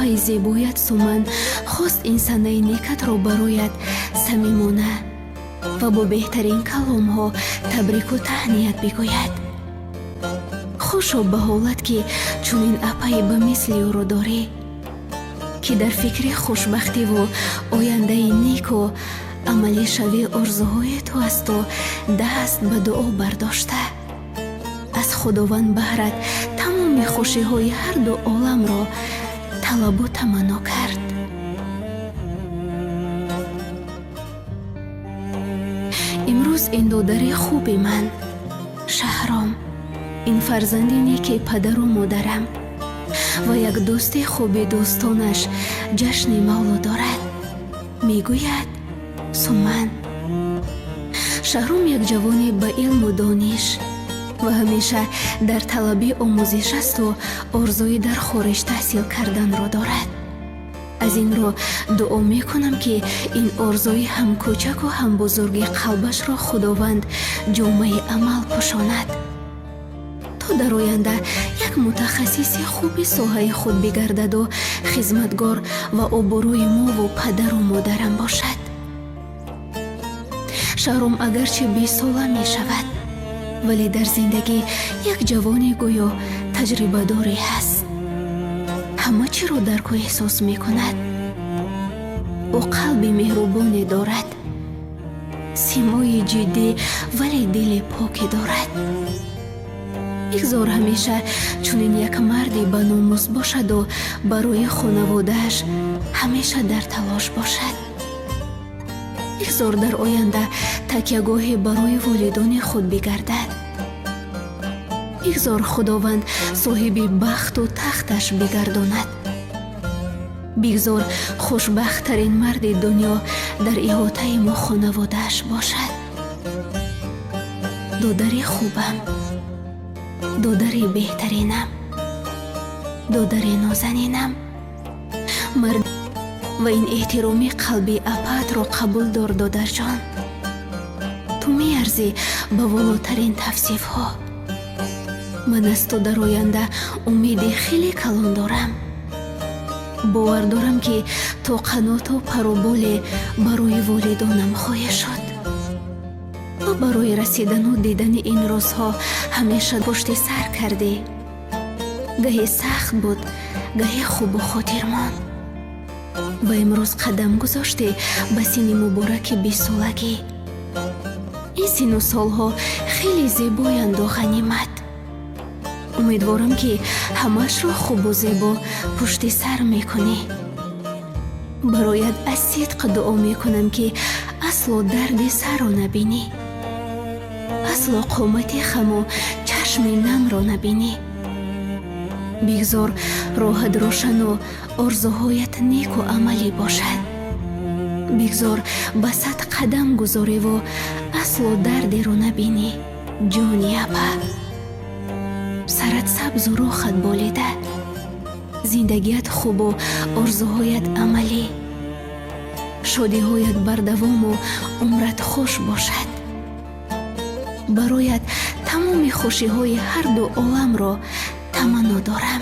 Апаи зебоят Суман хост ин санаи некатро бароят самимона ва бо беҳтарин каломҳо табрику таҳният бигӯяд. Хушо ба ҳолат, ки чунин апае ба мисли ӯро дорӣ, ки дар фикри хушбахтиву ояндаи неку амалишавии орзуҳои ту асту даст ба дуо бардошта, аз Худованд баҳрат тамоми хушиҳои ҳарду оламро талабу таманно кард. Имрӯз ин додари хуби ман, Шаҳром, ин фарзанди неки падару модарам ва як дӯсти хуби дӯстонаш ҷашни мавлуд дорад, мегӯяд Суман. Шаҳром як ҷавони ба илму дониш ва ҳамеша дар талаби омӯзиш асту орзуи дар хориҷ таҳсил карданро дорад. Аз ин рӯ дуо мекунам, ки ин орзуи ҳам кӯчаку ҳам бузурги қалбашро Худованд ҷомаи амал пӯшонад, то дар оянда як мутахассиси хуби соҳаи худ бигардаду хизматгор ва обрӯи мову падару модарам бошад. Шаҳром агарчи 20сола мешавад, вале дар зиндагӣ як ҷавони гӯё таҷрибадоре ҳаст. Ҳама чиро дарку эҳсос мекунад. Ӯ қалби меҳрубоне дорад, симои ҷиддӣ, вале дили поке дорад. Бигзор ҳамеша чунин як марди баномус бошаду барои хонаводааш ҳамеша дар талош бошад. Бигзор дар оянда такягоҳе барои волидони худ бигардад. Бигзор Худованд соҳиби бахту тахташ бигардонад. Бигзор хушбахттарин марди дунё дар иҳотаи мо хонаводааш бошад. Додари хубам, додари беҳтаринам, додари нозанинам, мард ва ин эҳтироми қалби апаатро қабул дор. Додарҷон, ту меарзӣ ба волотарин тавсифҳо. Ман аз ту дар оянда умеди хеле калон дорам. Бовар дорам, ки то қаноту паруболе барои волидонам хоҳӣ шуд ва барои расидану дидани ин рӯзҳо ҳамеша пушти сар кардӣ. Гаҳе сахт буд, гаҳе хубу хотирмон, ва имрӯз қадам гузоштӣ ба синни мубораки 20солагӣ. Ин сину солҳо хеле зебоянду ғанимат. Умедворам, ки ҳамаашро хубу зебо пушти сар мекунӣ. Бароят аз сидқ дуо мекунам, ки асло дарди сарро набинӣ, асло қомати хаму чашми намро набинӣ. Бигзор роҳат рӯшану орзуҳоят неку амалӣ бошад. Бигзор ба сад қадам гузореву асло дардеро набинӣ. Ҷони апа, сарат сабзу рухат болида, зиндагият хубу орзуҳоят амалӣ, шодиҳоят бардавому умрат хуш бошад. Бароят тамоми хушиҳои ҳарду оламро таманно дорам.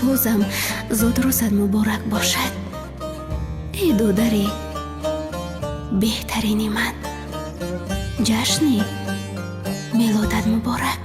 Бозам зодрӯзат муборак бошад, эй додари беҳтарини ман. Ҷашни мелодат муборак.